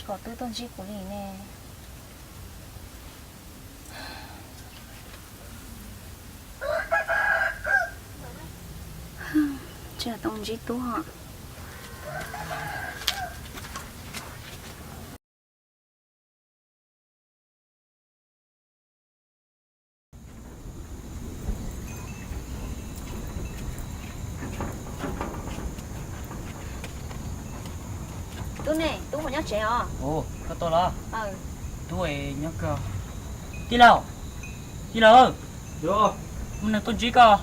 Kom twb tuaj ntsib kuv li ne. Tsis tau ntsib tub. Tub ne, tub mus nyob tsev os. Koj tuaj los? Tub nyob kawg. Tij laug, tij laug, muaj neeg tuaj ntsib koj.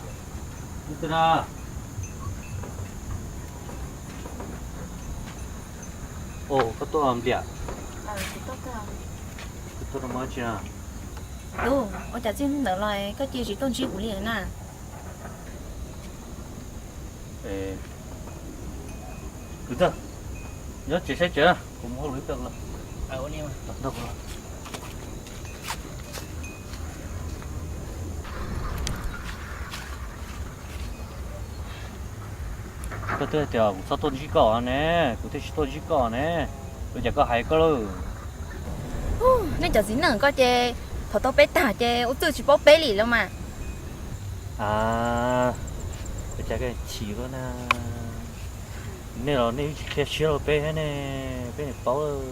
Koj tuaj npliam. Koj tuaj rau mob tsi na? Tub, ua cas txij ntawd los koj cia tsis tuaj ntsib kuv li na? Kwv tij, nyob tsev saib tsev, kuv mus hauj lwm ib pliag los. Koj twb hais tias kuv txhob tuaj ntsib koj ne, kuv thiaj tsis tuaj ntsib koj ne, ua cas koj hais koj lawm? Nej cov txiv neej koj ces thaum tau peb tag ces ua txuj tsis paub peb li los mas. A, ua cas koj chim koj na? Nej los nej tsis qhia siab rau peb thiab ne, peb niam paub.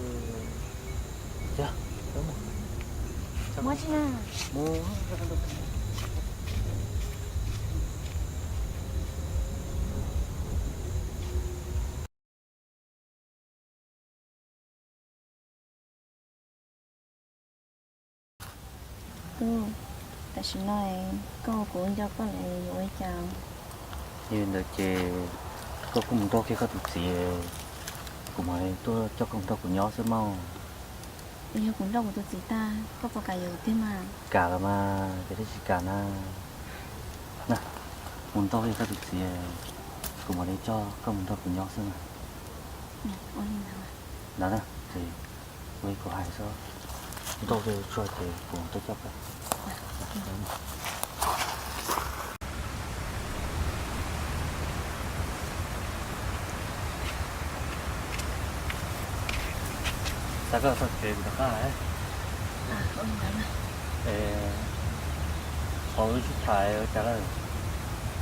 Tub, tam sim no koj ua kuv nco koj lawm yuav ua li cas? Yog li ntawd ces koj kuj mus nrauj kiag koj tus txiv, kuv mam li tuaj coj koj mus nrog kuv nyob xwb mog. Yog kuv nrauj kuv tus txiv tag koj puas kam yuav kuv tiag mas? Kam los mas, cas thiaj tsis kam na. Na, mus nrauj kiag koj tus txiv, kuv mam li coj koj mus nrog kuv nyob xwb mas. Ntawd na, ces ua li kuv hais xwb, nrauj kiag tsuag ces kuv mam tuaj coj koj. Xav koj txog tsev kuv rov qab. Es qhov wb sib tham ua cas lawm?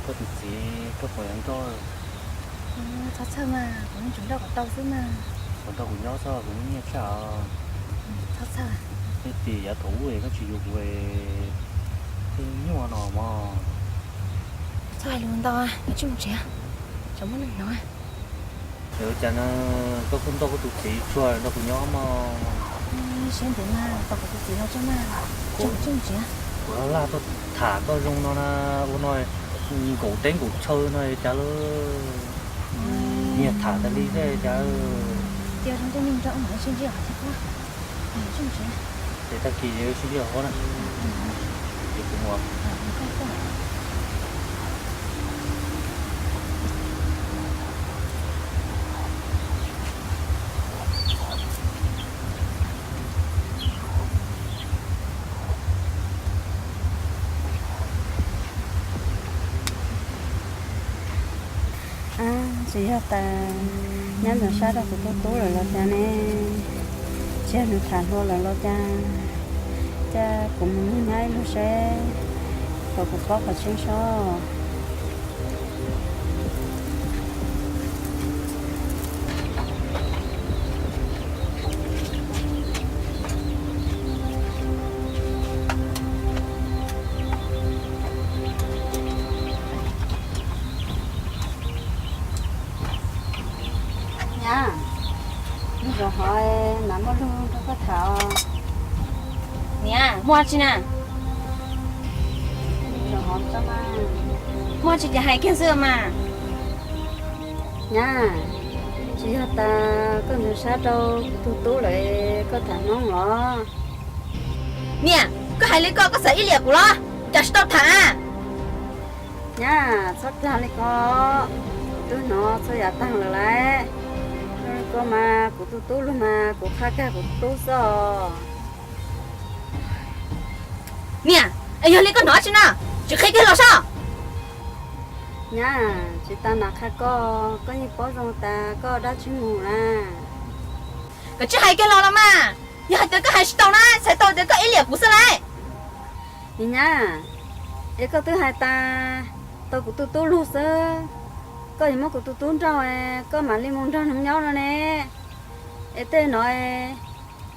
Koj tus txiv koj puas yuav nrauj? Txhob txhawj mas, kuv yeej tsuas nrauj kom tau xwb mas. Puas nrog kuv nyob txhob, kuv muaj nyiaj tshaj os. Txhob txhawj. Ib tim yav thaum ub es koj tsis yuav kuv, tej nyuaj no mog. Txhob hais lus ntau, yuav tsum mus tsev, tsam muaj neeg hnov. Es ua cas na, koj kuj nrauj koj tus txiv tsuag nrog kuv nyob mog. Siab ntev mas, tos kuv tus txiv los tso mas, tsum tsum tsev. Kuv laj laj tuaj tham koj zoo no na, ua no nkaum teb nkaum chaw no cas lawm. Nyiag tham tas li thiab cas. Ces tag kis sib ntsib hauv na, ces kuv mus. Tsis yog tas nyab ntxeev sab rau kuv tus tub lawm los cas ne? Tsis yog nws tham hluas lawm los cas? Cas kuv mus nug nyab ib lub seb kom kuv paub qhov tseeb sob. Nyab, lub zos hov mas muaj lus nrog koj tham os. Niam, muaj tsi na? Muaj tsi ces hais kiag xwb mas. Nyab, tsis yog tas koj ntxeev sab rau kuv tus tub lawm koj tham hmoob los? Niam, koj hais li ko koj xav ib liam kuv los? Cas tsis tau tham? Nyab, txhob dag li ko, kuv twb hnov txhua yam tag lawm lauj. Zoo li ko mas kuv tus tub los mas kuv qhab kag kuv tub xwb os. Niam, es yog li koj hnov tsi na, tsis qhia kiag los saib. Nyab, tsis tas nas qhia koj, koj yeej paub zoo tas koj dab tsi mus na. Koj tsis hais kiag los los mas, yog hais tias koj hais tsis tau na, txhais tau tias koj ib liam kuv xwb lauj. Niam nyab, es koj twb hais tas tau kuv tus tub lug xwb, koj yuav muab kuv tus tub nrauj, koj mam li mus nrog neeg nyob no ne. Es tej no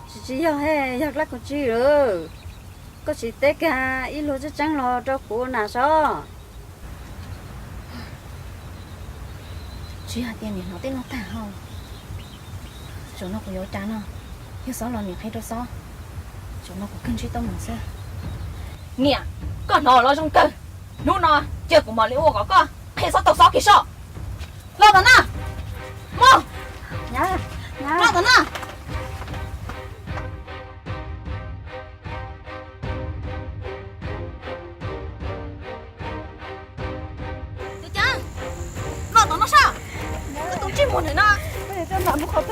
tsis, tsis yog, yog dab tsi lawm? Koj tsis teb kiag ib lus tseeb tseeb los rau kuv na sob. Tsis yog tias niam hnov tej no tag ho. Zaum no kuv yuav ua cas no? Yog Xob los niam qhia rau Xob, zaum no kuv kawg ntsib teeb meem xwb. Niam, koj hnov los zoo kawg. Hnub no cia kuv mam li ua kom koj qhia Xob tau Xob kiag soj. Los tom no. Mog. Los tom no. Tus Ceeb, los tom no soj. Koj tus ntsej muag ntawm no, koj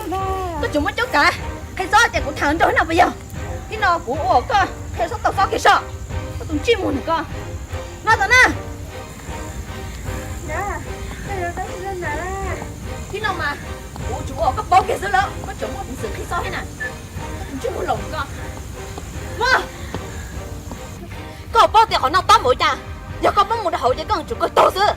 tseem muab cuab kav qhia Xob tias kuv tham nrog no puas yog? Ib no kuv ua koj qhia Xob tau Xob kiag soj. Koj tus ntsej muag ntawm ko, los tom no. Ib no mas kuv tsuas ua koj paub kiag xwb lawm, koj tseem muaj peev xwm qhia Xob thiab na. Koj tus ntsej muag laus ko, mog. Koj paub tias qhov no tob npaum cas, yog koj muab mus rau hauv ces koj yuav tsum kawg tuag xwb.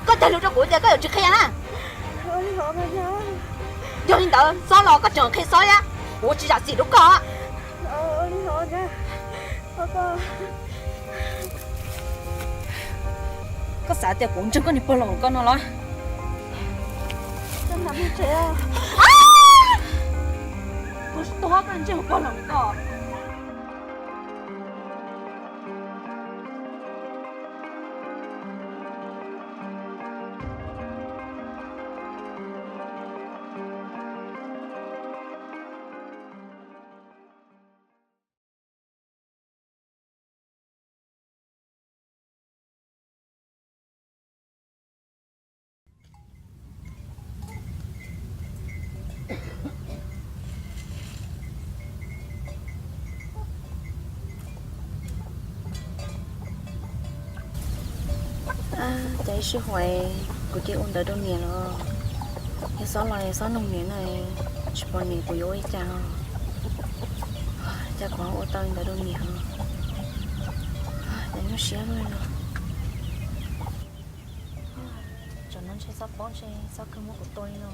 Koj cog lus rau kuv tias koj yuav tsis qhia na. Yog li ntawd Xob los koj tseem qhia Xob thiab, kuv tsis zam txim rau koj. Koj xav tias kuv ntseeg koj niag pog laus ko no los? Kuv tsis tuag koj ntseeg pog laus ko. Cas ib sij huam kuv cia ua ntawd rau niam los, yog Xob los Xob nug niam na, tsis pom niam kuv yuav ua li cas os? Cas kuv ho ua tau li ntawd rau niam os? Cas nyuaj siab luaj li no. Tsam no ntshe Xob paub ntshe Xob kawg muab kuv tua li no.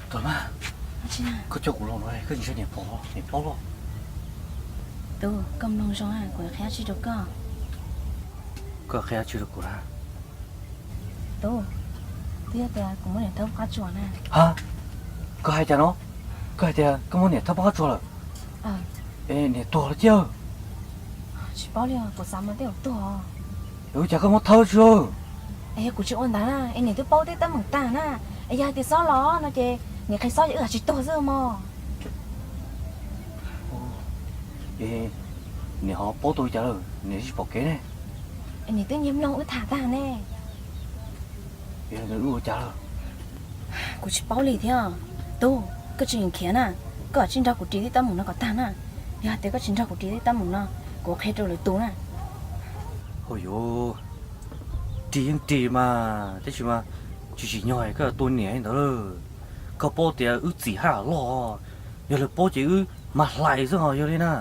Tuam Maj, koj coj kuv los no koj tsis ntsia niam pog, niam paub los? Tub, koj mloog zoo, kuv qhia dab tsi rau koj. Koj qhia dab tsi rau kuv na? Tub, twb yog tias kuv muab niam thawb qab tsuas na. Ha, koj hais cas no? Koj hais tias koj muab niam thawb qab tsuas lawm? Es niam tuag lawm thiab? Tsis paub li os, kuv xav mas tej zaum tuag. Ua cas koj muab thawb tso? Es yog kuv tsis ua ntawd na es niam twb paub tej teeb meem tag na. Es yog hais tias Xob los no ces niam qhia Xob ces wb tsis tuag xwb mog. Es niam ho paub tau li cas lawm, niam tsis pom kev ne? Es niam twb nyiag mloog wb tham tag ne. Wb ua cas lawm? Kuv tsis paub li thiab. Tub, koj tsis khiav na, koj tsis nrog kuv ris tej teeb meem no kom tag na. Yog hais tias koj tsis nrog kuv ris tej teeb meem no, kuv qhia rau lwm tus na. Ua yuav ris yeej ris mas, tab sis mas tsis tsim nyog koj tua niam li ntawd lawm. Koj paub tias wb txim haj loj, yog lawv paub ces wb mas hlais xwb ho yog li na.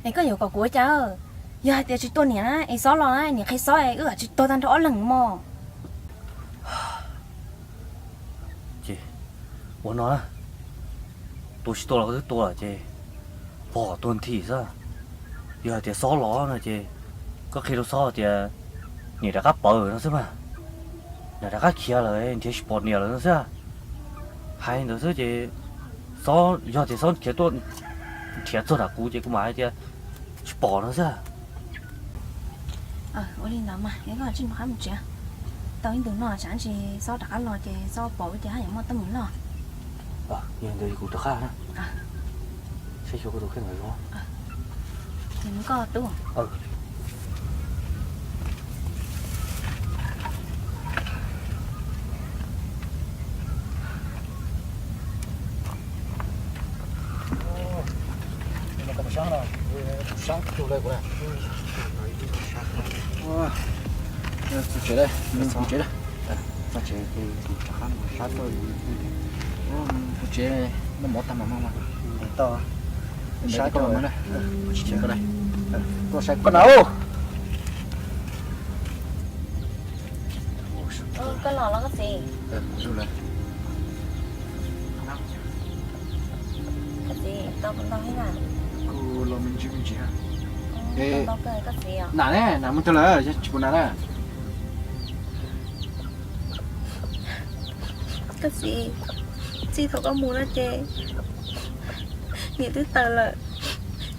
Es koj yuav kom kuv ua cas? Yog hais tias tsis tua niam na es Xob los na, niam qhia Xob wb tsis tuag tag nrho ob leeg mog. Ces ua no, tua tsis tua los koj twb tua lawm ces pog tuag nthi xwb. Yog hais tias Xob los no ces koj qhia rau Xob tias niam rov qab pawv no xwb mas, niam rov qab khiav lawm nrhiav tsis pom niam lawm no xwb. Hais ntawd xwb ces Xob, yog tias Xob khiav tuaj nrhiav txog nram kuv ces kuv mam hais tias tsis pom no xwb. Ua li ntawd mas es koj tsis nrog qab mus tsev, tau ib ntus no tsam ntsis Xob rov qab los ces Xob pom ces haj yam muaj teeb meem loj. Yog ntawd kuv rov qab na. Saib xyuas kuv tus kheej lawm zoo. Ces mus koj tub. Sab tug lawm kuv na. Txog tsev lawm, txog tsev lawm. Txog tsev, txog tsev, noj mov tag mam mus mas. Sab koj na. Koj saib koj na. Koj los los koj txiv. Koj txiv, tau ntau thiab na. Kuv los me ntsis me ntsis. Tau ntau kawg koj txiv os. Nas ne, nas mus twg lawm, tsis pom nas na. Koj txiv, txij thaum koj mus no ces niam twb tawm lawm,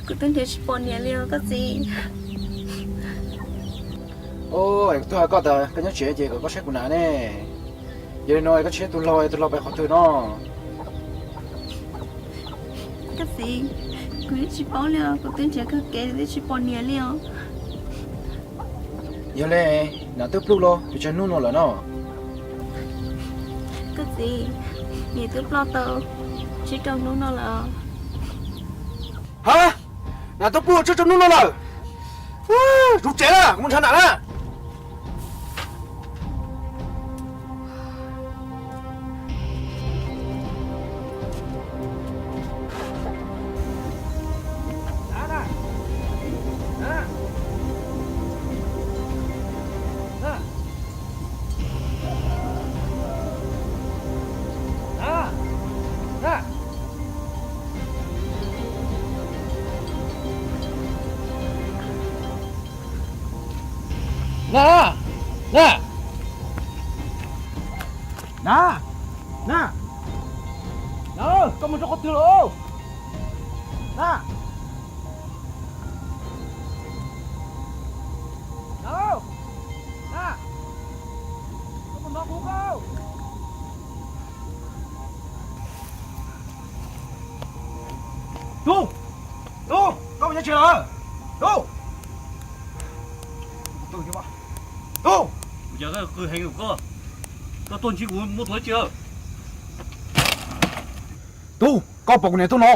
kuv twb nrhiav tsis pom niam li os koj txiv. Kuv twb hais koj tias koj nyob tsev ces kom koj saib kuv nas ne. Yog li no koj tsis saib tus laug, tus laug pem qhov twg no? Koj txiv, kuv yeej tsis paub li os, kuv twb nrhiav kawg kev twb tsis pom niam li os. Yog li, nas twb pluj los pes tsawg hnub no lawm no? Koj txiv, niam twb ploj tau tsib rau hnub no lawm. Ha, nas twb pluj tsib rau hnub no lawm. Ua, mus tsev na, kuv mus nrhiav nas na. Na, na, na, na, koj mus rau qhov twg lawm? Na, na, na, koj mus nrog kuv koj. Tub, tub, koj mus nyob tsev lawm. Tub, tub, kuv cas koj qw heev koj, koj tuaj ntsib kuv muaj tus dab tsi? Tub, koj pom kuv niam tuaj no,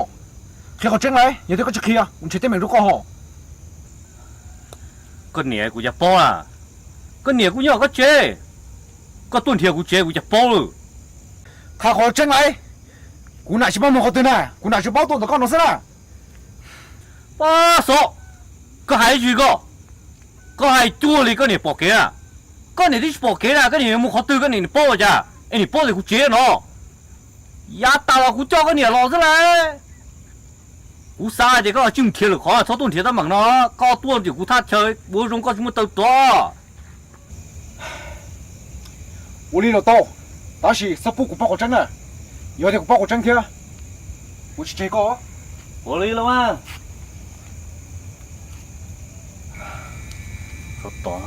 qhia qhov tseeb lauj, yog tias koj tsis qhia kuv nrhiav teeb meem rau koj hos. Koj niam kuv cas paub a? Koj niam kuj nyob koj tsev, koj tuaj nrhiav kuv tsev kuv cas paub lawm. Qhia qhov tseeb lauj, kuv nam tsis paub mus qhov twg na, kuv nam tsuas paub tuaj ntawm koj no xwb na. Pab xov, koj hais dab tsi koj? Koj hais cuag li koj niam pom kev na. Koj niam twb tsis pom kev na, koj niam mus qhov twg koj niam paub ua cas es niam paub tias kuv tsev no? Yav tas los kuv coj koj niam los xwb lauj. Kuv xav tias koj tsis mus nrhiav lwm qhov, txhob tuaj nrhiav teeb meem no, koj tuaj ntawm kuv thaj chaw ua zoo koj tsis muaj taw tuav. Ua li los tau, tab sis txhob pub kuv paub qhov tseeb na. Yog tias kuv paub qhov tseeb thiab, kuv tsis tseg koj. Ua li los mas. Txhob tau,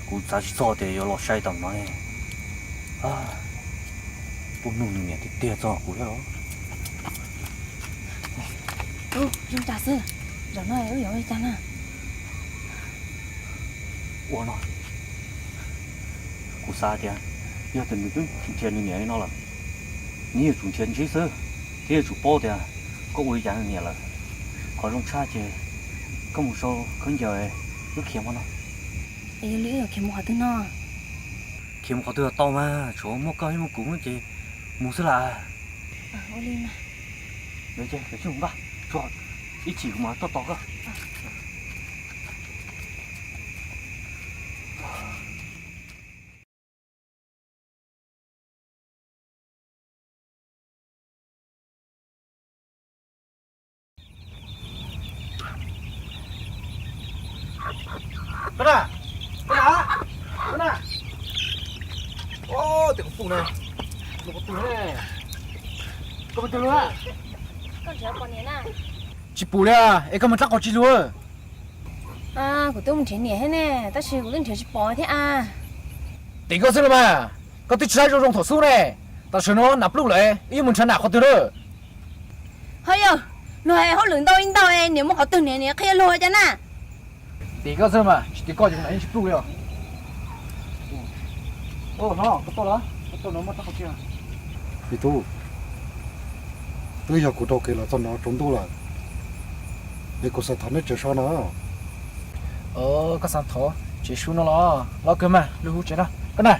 kuv xav tsis txog tias yuav los sai tau no. Pub nug nws niam tiag tiag txog kuv thiab los. Tub, zoo cas xwb, zaum no wb yuav ua li cas na? Ua no, kuv xav tias yog tias nws twb nrhiav nws niam li no lawm, nws yuav tsum nrhiav ntsib xwb, thiab yuav tsum paub tias koj ua li cas nws niam lawm. Qhov zoo tshaj ces koj mus sau khaub ncaws wb khiav mus no. Es yog li wb yuav khiav mus qhov twg no? Khiav mus qhov twg los tau mas, tsuav muaj koj thiab muaj kuv ces mus xwb las. Ua li mas. Mus nqa, ib chim kuv mam tuaj tos koj. Koj na, koj na, koj na. Ua, tias kuv pum na, kuv pum na. Koj mus twg lawm? Tsis pum li, es koj mus dlaab qhov tsi lug? Kuv twb mus nrhiav niam thiab ne, tab sis kuv twb nrhiav tsis pom thiab a. Tim koj xwb los mas, koj twb tsis saib zoo zoo thaum xub ne. Tam sim no nas pluj lawm, wb yuav mus nrhiav nas qhov twg lawm? Ho yog, luag hais hauj lwm ntau ib ntau, niam mus qhov twg niam niam qhia luag cas na. Tim koj xwb mas, tsis tim koj ces kuv nas yeej tsis pluj li os. Hnov, koj tuaj lawm, koj tuaj no muaj rab qhov tsi? Tij tub, twb yog kuv dhau kev los txog no tsaus ntuj lawm, Es kuv xav thov neb tsev so no. Koj xav thov tsev so no los los kawg mas, lug hu tsev no. Koj na,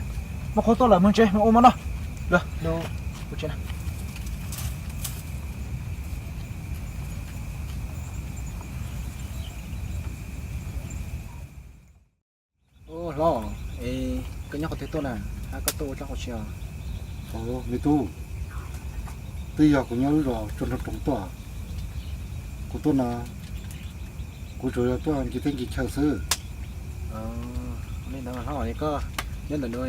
muaj qhov tuaj lawm, mus tsev mus ua mov no. Lug hu tsev no. Hlob, es koj nyob qhov twg tuaj na, hab koj tuaj ua dlaab qhov tsi os? Me tub, twb yog kuv nyob lub zos Tsuag Nraug Roov tuaj. Kuv tuaj no, kuv tsuas yog tuaj ncig teb ncig chaw xwb. Li ntawd hlob, koj nyob ntawm no,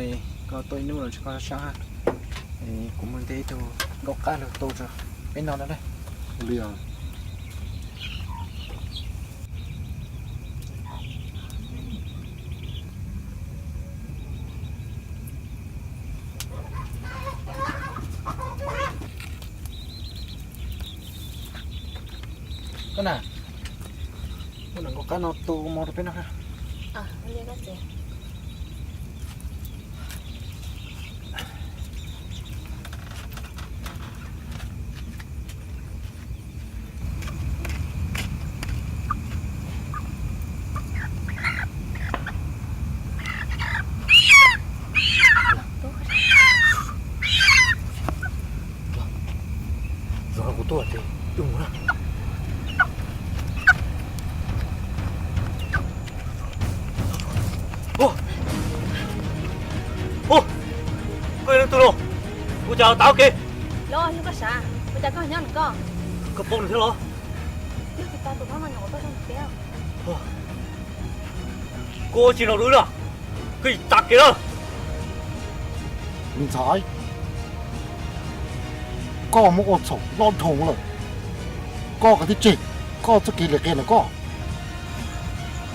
koj tuaj ib hnub los ntshe koj sab sab, kuv muaj ntiag ib tug nkauj qab lug tu rau peb no na. Ua li os. Koj na, muab nkauj qab no tu mov rau peb noj. Zaum no kuv tuaj ces wb mus na. Koj yog leej twg no? Ua cas tav kev? Los yog koj sav, ua cas koj nyob nws koj? Koj paub nws thiab los? Yog tus tas tus hlob no nyuam qhuav tuaj txog nws tiag. Koj ua tsis los rau wb na, koj yim tas kev lawm. Ntxhais, koj muab ua txhaum loj dhau lawm, koj kav tsij tseg koj txoj kev liam qia ntawm koj.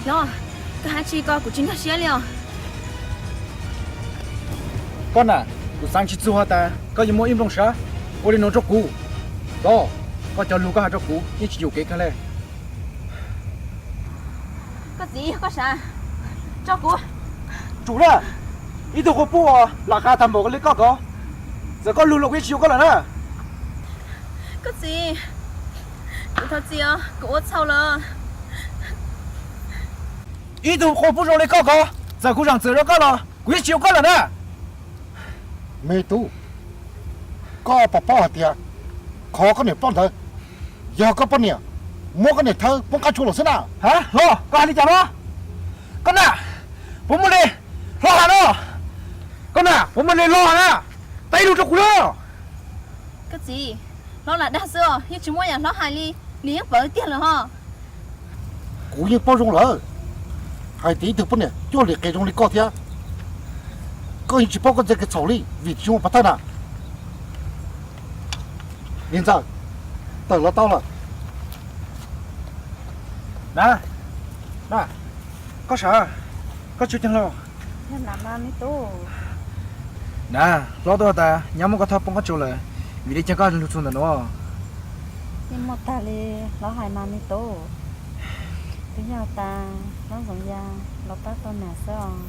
Los, koj hais tsis ko kuv tsis nkag siab li os. Koj na, kuv xaav tsis txug has tas koj yuav muaj ib nplooj sab ua li no rau kuv. Los, koj cov lug koj has rau kuv yeej tsis yuam kev kawg li. Koj txiv, koj sav, tso kuv. Tsum na, ib tug quas puj lam qas tag npaum li koj ko, txawm koj lug los kuv yeej tsis yuav koj lawm na. Koj txiv, kuv thov txim os, kuv ua txhaum lawm. Ib tug quas puj zoo li koj ko, txawm kuv zaam txim rau koj los kuv yeej tsis yuav koj lawm na. Me tub, koj puas paub hais tias qhov koj niam ploj ntawd yog koj poj niam muab koj niam thawb poob qab tsuas lawm xwb na. Ha, hlob, koj hais li cas no? Koj na, puas muaj li hlob hais no? Koj na, puas muaj li hlob hais na? Teb lug rau kuv na. Koj txiv, hlob lam dag xwb os, yeej tsis muaj yam hlob hais li, nws yeej pawv tiag lawm ho. Kuv yeej paub zoo lawm hais tias ib tug poj niam cuaj liam qia zoo li koj thiab, koj yeej tsis paub koj txoj kev txhaum li vim tsis muaj pov thawj na. Niam ntxawm, tawm los tau lawm. Na, na, koj sav, koj tsis ua cas los? Na, hlob tuaj tas nyab muab koj thawb poob qab tsuas lawm, vim li cas koj lug txug ntawm no? Yeej muaj tag li hlob hais mas me tub. Twb yog tas hlob Ntxoov Ya los pab tau nam xwb os.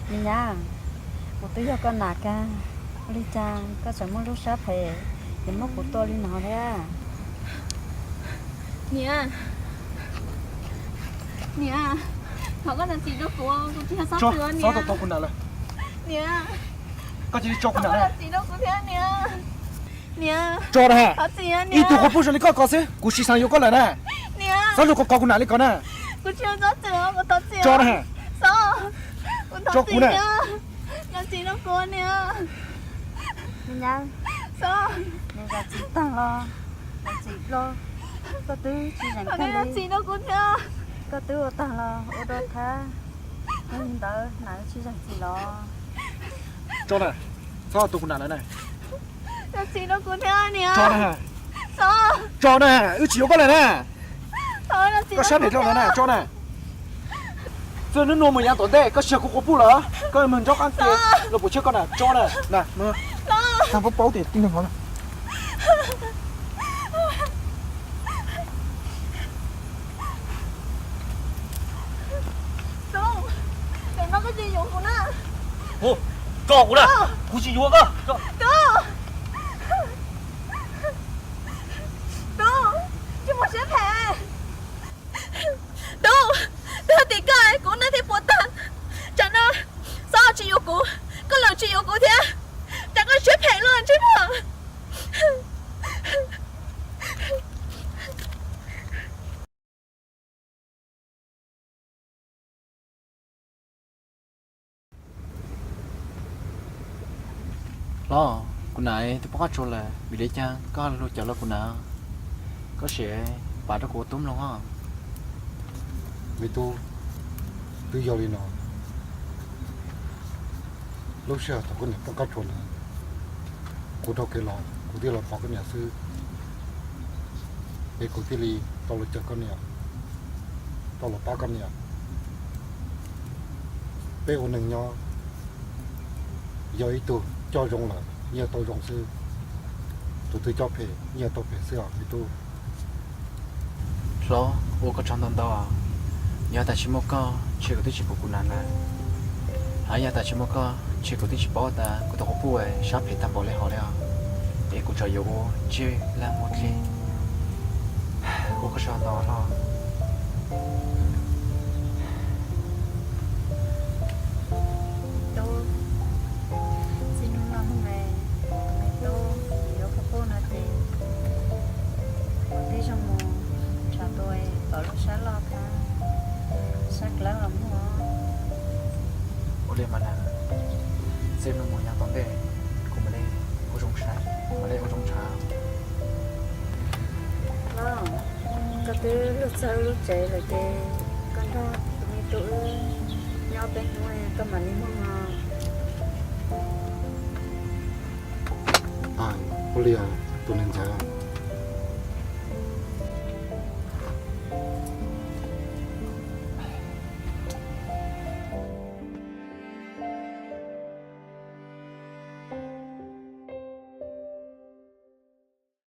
Me nyab, kuv twb yog koj nam kag, ua li cas koj tseem muaj lub sab phem es muab kuv tua li no thiab? Niam, niam, thov koj zam txim rau kuv, kuv tsis yog txhob txwm niam. Niam, koj cia li tso kuv nam na. Zam txim rau kuv thiab niam. Niam, tso na. Thov txim niam. Ib tug quas puj zoo li koj ko xwb kuv tsis xav yuav koj lawm na. Niam, txhob lug kov kov kuv nam li ko na. Kuv tsis yog txhob txwm, kuv thov txim. Tso na. Txhob, kuv thov txim niam. Zam txim rau kuv niam. Me nyab, nws zam txim tag los zam txim dlua, koj twb tsis zeem kawg li. Zam txim rau kuv thiab. Koj twb ua tag los ua dua thab, yog li ntawd nam tsis zam txim los? Tso na, txhob tu kuv nam lawm na. Zam txim rau kuv thiab niam. Tso na. Tso na, wb tsis yuav koj lawm na. Koj sab phem dlua lawm na, tso na. Txij hnub no mus yav tom ntej koj tsis yog kuv quas puj lawm, koj mus nrog qab ke los puas tshiab koj na, tso na. Tag npaum paub tias tib neeg hov na. Tso kuv na, kuv tsis yuav koj. Tub, tub, Hlob, kuv nam tus poj qab tsuas lawm, vim li cas koj luag cawv los kuv nam? Koj sim pav rau kuv ua tub mloog os. Me tub, twb yog li no, lub sij hawm thaum koj niam poob qab tsuas ntawd, kuv dhau kev los kuv thiaj los pom koj niam xwb, es kuv thiaj li tau los cawm koj niam, tau los pab koj niam. Peb ua neeg nyob, yog ib tug coj zoo lawm yeej tau zoo xwb, tus twg coj phem yeej tau phem xwb os me tub. Hlob, ua koj tsaug ntau ntau. Yog tas tsis muaj koj ntshe kuv twb tsis pom kuv nam lawm, hos yog tas tsis muaj koj ntshe kuv twb tsis paub tas kuv tus quas puj sab phem tag npaum li hauv li os, es kuv tseem yuav ua tsiaj laj muag dlej. Ua koj tsaug ntau hlob. Tub, txij hnub no mus, tus me tub yuav quas puj no ces ua tib zoo mus nrhav tus uas lub sab loj thiab sab dawb los muag. Ua li mas nam, txij no mus yav tom ntej kuv mam li ua zoo saib, mam li ua zoo nrhav. Hlob, koj twb luag txog lub tsev lawm ces koj nrog tus me tub wb nyob peb hnub koj mam li mus os. Ua li os tus niam ntxawm.